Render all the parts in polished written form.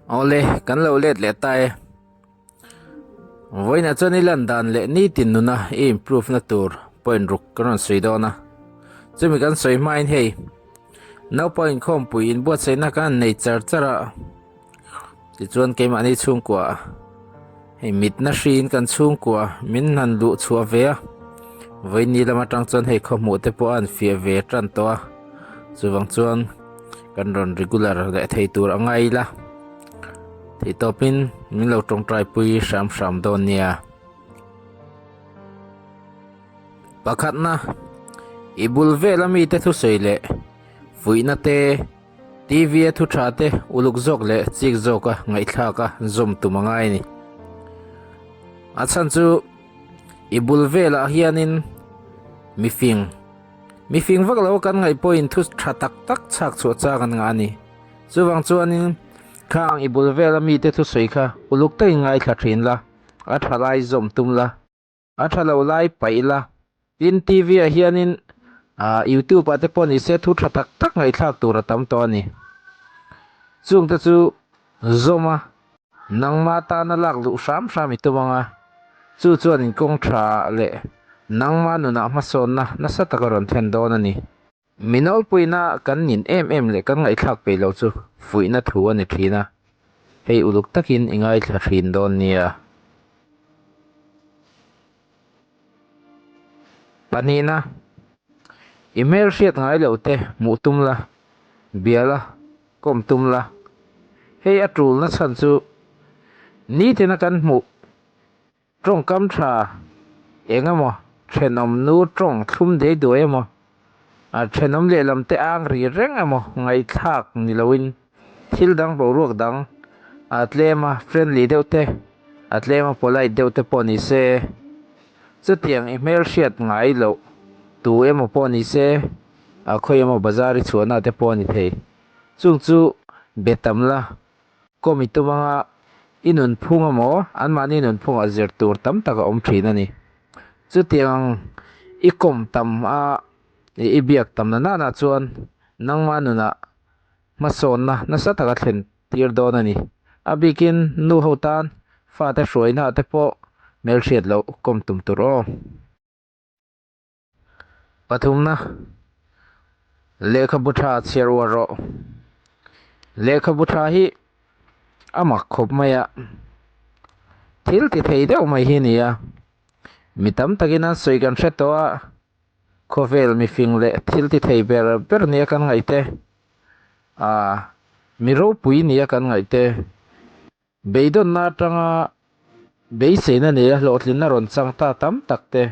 Awle, kan lo let leh ta e. Vawiinah chuan i lan dan leh nitin nuna i improve na tur point ruk kan rawn sawi dawn a. Chumi kan sawi hmain hei, naupang inkhawmpui inbuatsaihna kan han nei char char a. Tichuan keimahni chhungkua hei mitna hriin kan chhungkua min han luh chhuah ve a. Vawiinni lam atang chuan hei khawhmuh te pawh a han fiah ve tan tawh a. Chuvang chuan kan rawn regular leh thei tur a ngai ila. Theihtawpin min lo tawngtai pui hram hram dawn nia. Pakhatna, i bul vela mite thusawi leh fuihna te, TV a thu tha te uluk zawk leh chik zawka ngaihthlak a zawm tum a ngai a ni. A chhan chu i bul velah hianin mifing, mifing vak lo kan ngaih pawhin thu tha tak tak chhak chhuah chang an ngah a ni. Chuvang chuanin khang i bul vela mite thusawi kha uluk takin ngaithla thin la, a tha lai zawm tum la. A tha lo lai paih la. Tin TV ah hianin ah YouTube ah te pawh ni se thu tha tak tak ngaihthlak tur a tam tawh a ni. Chung te chu zawm a, nangma tana lak luh hram hram i tum ang a, chu chuan in kawng tha leh nangma nunah hmasawnna nasa taka rawn thlen dawn a ni. Mi nawlpuina kan nin em em leh kan ngaihthlak peih loh chu fuihna thu a ni thin a, hei uluk takin i ngaithla thin dawn nia. Pahnihna, i hmel hriat ngai loh te hmuh tum la, bia la, kawm tum la. Hei a tulna chhan chu nitina kan hmuh Tawngkam tha eng emaw thenawm nu tawng thlum dei duai emaw, a thenawm lehlam te ang ri reng emaw ngaihthlak ni loin thil dang boruak dang a tlem a friendly deuh te, a tlem a polite deuh te pawh ni se, chutiang i hmelhriat ngai loh tu emaw pawh ni se, a khawi emaw bazar i chhuahna te pawh a ni thei. Chung chu be tam la. Kawm i tum anga i nunphung emaw anmahni nunphungah zir tur tam tak a awm thin a ni. Chutiang i kawm tam a i biak tam na nana chuan nangma nunah hmasawnna nasa taka thlen tir dawn a ni. A bikin nu ho tan fate hruaina te pawh hmelhriat loh kawm tum tur aw. Pathumna, lehkhabu tha chhiar uar rawh. Lehkhabu tha hi a mak khawp mai a, thil ti thei deuh mai hi a ni a. Mi tam takin an sawi kan hre tawh a, khawvel mifing leh thil ti thei ber ber nia kan ngaih te, ah mi ropui nia kan ngaih te. Beidawnna atanga beiseina neia hlawhtlinna rawn chang ta tam tak te,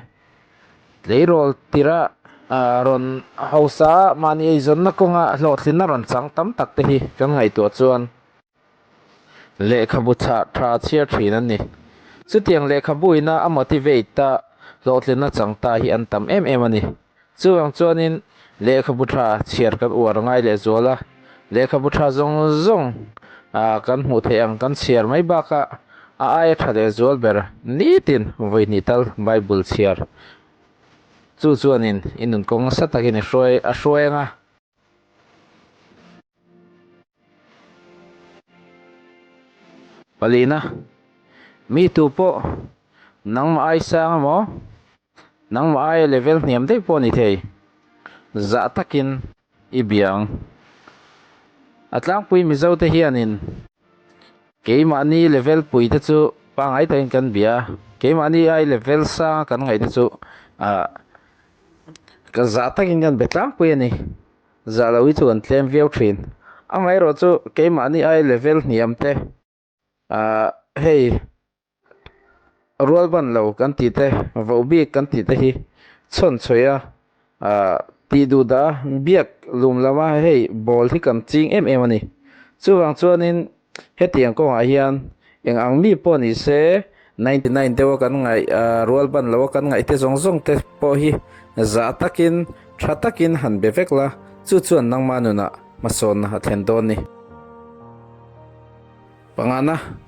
tleirawl tira rawn hausa mahni eizawnna kawnga hlawhtlinna rawn chang tam tak te hi kan ngaihtuah chuan lehkhabu chhah tha chhiar thin an ni. Chutiang lehkhabu ina a motivate a hlawhtlinna chang ta hi an tam em em a ni. Chuvang chuanin lehkhabu tha chhiar kan uar ngai leh zual a, lehkhabu tha zawng zawng kan hmuh theih ang kan chhiar mai bakah a aia tha leh zual ber nitin vawi hnih tal Bible chhiar chu chuanin i nun kawng nasa takin i hruai a hruai ang a. Palina, Mi tu pawh nangmah ai sang emaw? Nangmah aia level hniam daih pawh a ni thei. Zah takin i bia ang. A tlangpui Mizo te hianin keimahni level pui te chu pangngai takin kan bia a, keimahni ai level sanga kan ngaih te chu ah ka zah takin kan be tlangpui a ni. Zah lo hi chu kan tlem viau thin. Amaherawhchu keimahni ai level hniam te ah hei. Rual ban lo kan tih te, voh bik kan tih te hi chhawn chhawi a, ah tih duh dah a, biak lum lama hei ball hi kan ching em em a ni. Chuvang chuanin hetiang kawngah hian eng ang mi pawh ni se 99 deuha kan ngaih ah rual ban loa kan ngaih te zawng zawng te pawh hi zah takin tha takin han be vek la, chu chuan nangma nunah hmasawnna a thlen dawn ni. Pangana.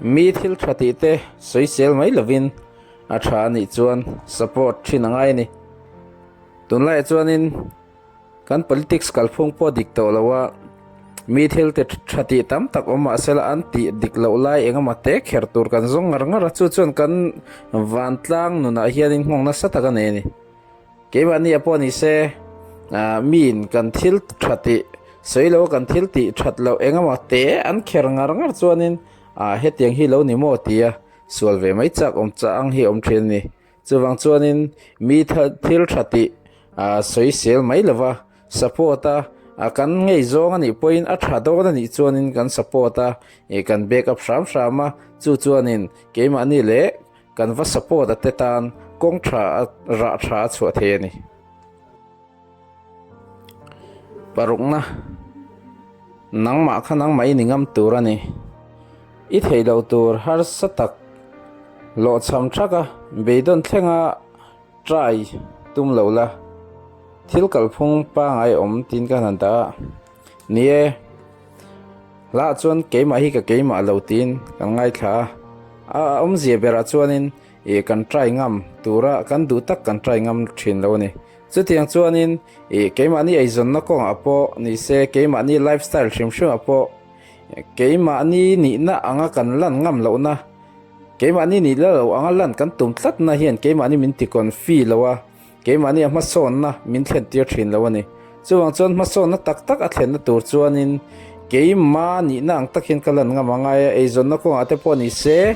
Mi thil tha tih te sawisel mai lovin a tha a nih chuan support thin a ngai a ni. Tunlaiah chuanin kan politics kalphung pawh dik tawh lo a, Mi thil ti tha tih tam tak awm mah sela an tih dik loh lai eng emaw te kher tur kan zawng ngar ngar a, chu chuan kan vantlang nunah hianin nghawng nasa tak a nei a ni. Keimahni a pawh ni se, miin kan thil tha tih sawi lo a kan thil tih that loh eng emaw te an kher ngar ngar chuanin hetiang hi lo ni maw tia sual ve mai chak awm chah ang hi a awm thin a ni. Chuvang chuanin mi thil tha tih sawisel mai lova support a, kan ngei zawng a nih pawhin a tha dawn a nih chuanin kan support a, kan back up hram hram a, chu chuanin keimahni leh kan va support a te tan kawng tha a rah tha a chhuah thei a ni. Parukna, Nangmah kha nangmah i ni ngam tur a ni. I theih loh tur harsa tak hlawhchham thak a, beidawn thlenga try tum lo la. Thil kalphung pangai awm tiin ka han dah a. Ni e, hlah chuan keimah hi ka keimah lo tiin kan ngaithla a. A awmzia berah chuanin ih kan try ngam tura kan duh tak kan try ngam thin lo a ni. Chutiang chuanin ih keimahni eizawnna kawngah pawh ni se, keimahni lifestyle hrim hrimah pawh keimahni nihna anga kan lan ngam lohna, keimahni nihna lo anga lan kan tum tlatna hian keimahni min ti confi lo a, keimahni a hmasawnna min thlen tir thin lo a ni. Chuvang chuan hmasawnna tak tak a thlenna tur chuanin keimah nihna ang tak hian ka lan ngam angai a, eizawnna kawngah te pawh ni se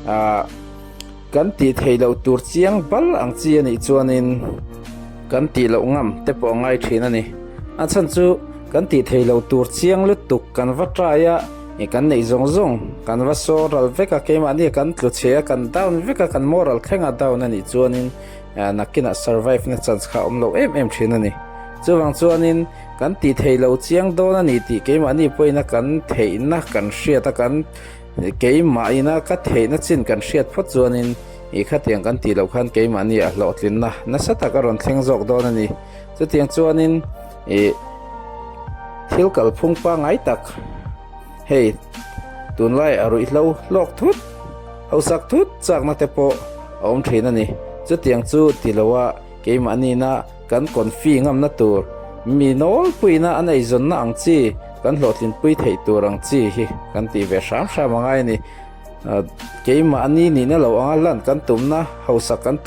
ah kan tih theih loh tur chiang bal ang chi a nih chuanin kan tih loh ngam te pawh a ngai thin a ni. A chhan chu kan tih theih loh tur chiang lutuk kan va try a, kan neih zawng zawng kan va saw ral vek a, keimahni kan tlu chhe a, kan down vek a, kan moral thleng a down a nih chuanin Nakinah survive na chance kha a awm lo em em thin a ni. Chuvang chuanin kan tih theih lo chiang dawn a ni tih keimahni pawhin a kan theihna kan hriat a, kan keimahina ka theihna chin kan hriat phawt chuanin ih khatiang kan tih loh khan keimahni a hlawhtlinna nasa tak a rawn thleng zawk dawn a ni. Chutiang chuanin ih thil kalphung pangngai tak hei tunlai a ruihhlo hlawk thut, hausak thut chakna te pawh a awm thin a ni. Chutiang chu ti loa keimahni-na kan confi ngamna tur, mi nawlpuina an eizawnna ang chi kan hlawhtlinpui theih tur ang chi hi kan tih ve hram hram a ngai a ni. Keimahni nihna lo anga lan kan tumna hausak kan.